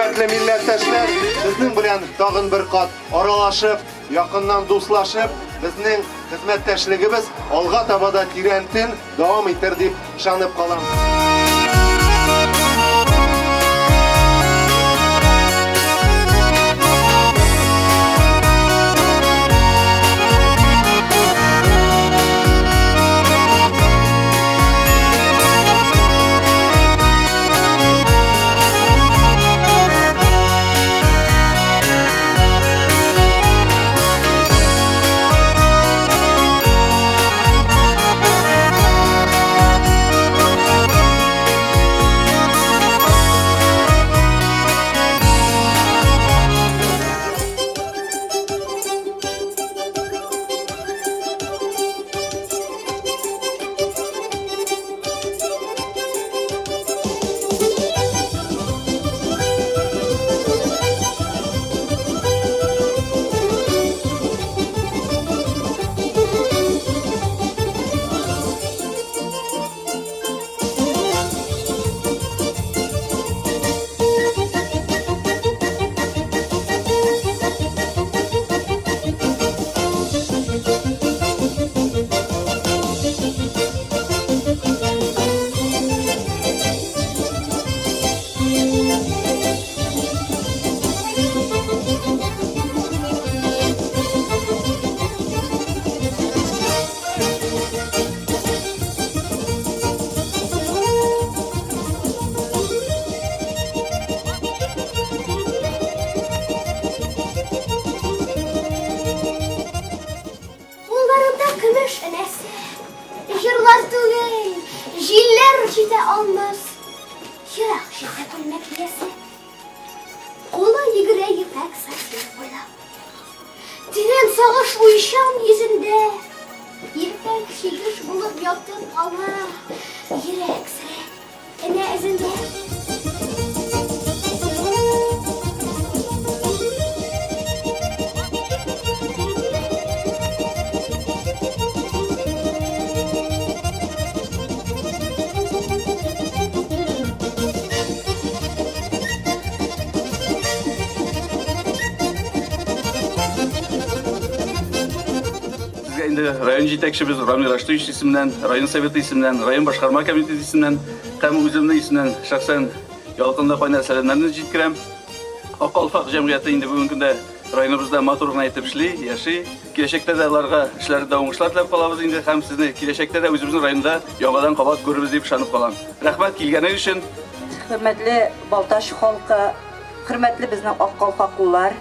Хөрмәтле милләттәшләр, сезнең белән тагын бер кат аралашып, якыннан дуслашып, безнең хезмәттәшлегебез алга таба да тирәнтен дәвам итер дип ышанып калам. Кулларында көмеш энәсе. Җырлар түгел, җилләр җитә алмас. Ерак җирдә күлмәк иясе. Кулы йөгерә ефәк сатин буйлап. Тирән сагыш уйчан йөзендә. Ефәк чигеш булып ятып кала. Йөрәк сере Энә эзендә. Сезгә инде район җитәкчебез Рамил Раштович исеменнән, район советы исеменнән, район башкарма комитеты исеменнән һәм үземнең исемнән шәхсән ялкынлы кайнар сәламнәрне җиткерәм. Ак калфак җәмгыяте инде бүгенге көндә районыбызда матур гына итеп эшли, яши. Киләчәктә дә аларга эшләрендә уңышлар теләп калабыз инде һәм сезне киләчәктә дә үзебезнең районда яңадан кабат күрербез дип ышанып калам. Рәхмәт килгәнегез өчен. Хөрмәтле Балтач халкы, хөрмәтле безнең ак калфаклылар!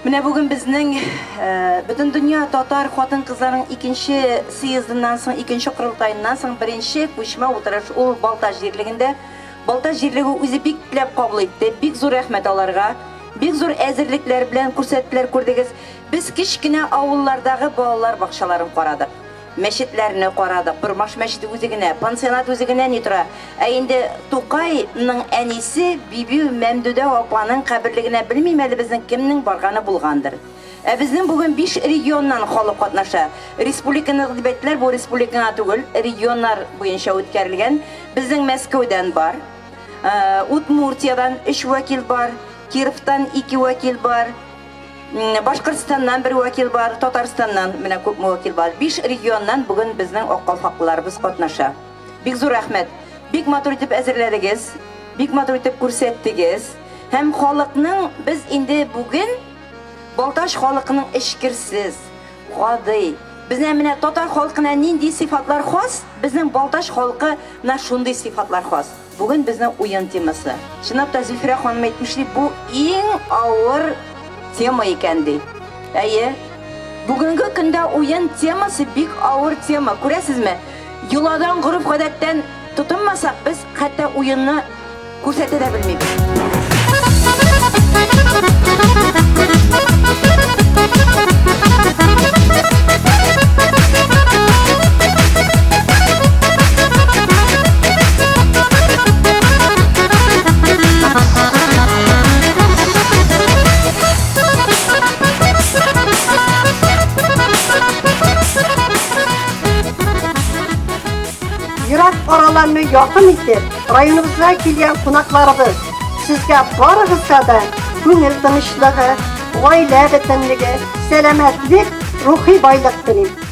Менә бүген безнең Бөтендөнья татар хатын-кызларының икенче съездыннан соң, икенче корылтаеннан соң беренче күчмә утырыш ул Балтач җирлегендә. Балтач җирлеге үзе бик теләп кабул итте. Бик зур рәхмәт аларга. Бик зур әзерлекләр белән күрсәттеләр, күрдегез. Без кечкенә авыллардагы балалар бакчаларын карадык. Мәчетләрне карадык, Бормаш мәчете үзе генә, пансионат үзе генә ни тора. Ә инде Тукайның әнисе Биби Мәмдүдә апаның каберлегенә белмим әле безнең кемнең барганы булгандыр. Ә безнең бүген биш регионнан халык катнаша. Республиканыкы дип әйттеләр, бу республика гына түгел, регионнар буенча үткәрелгән. Безнең Мәскәүдән бар, Удмуртиядән өч вәкил бар, Кировтан ике вәкил бар. Башкортстаннан бер вәкил бар, Татарстаннан менә күпме вәкил бар. Биш регионнан бүген безнең аккалфаклыларыбыз катнаша. Бик зур рәхмәт. Бик матур итеп әзерләдегез, бик матур итеп күрсәттегез. Һәм халыкның без инде бүген Балтач халыкының эчкерсез, гади, безнең менә татар халкына нинди сыйфатлар хас, безнең Балтач халкы менә шундый сыйфатлар хас. Бүген безнең уен темасы. Чынлап та, Зөлфирә ханым әйтмешли, бу иң авыр тема икән, ди. Әйе. Бүгенге көндә уен темасы бик авыр тема. Күрәсезме, йоладан, гореф-гадәттән тотынмасак, без хәтта уенны күрсәтә дә белмибез. Ерак араларны якын итеп, районыбызга килгән кунакларыбыз, Сезгә барыгызга да күңел тынычлыгы, гаилә бөтенлеге, сәламәтлек, рухи байлык телим.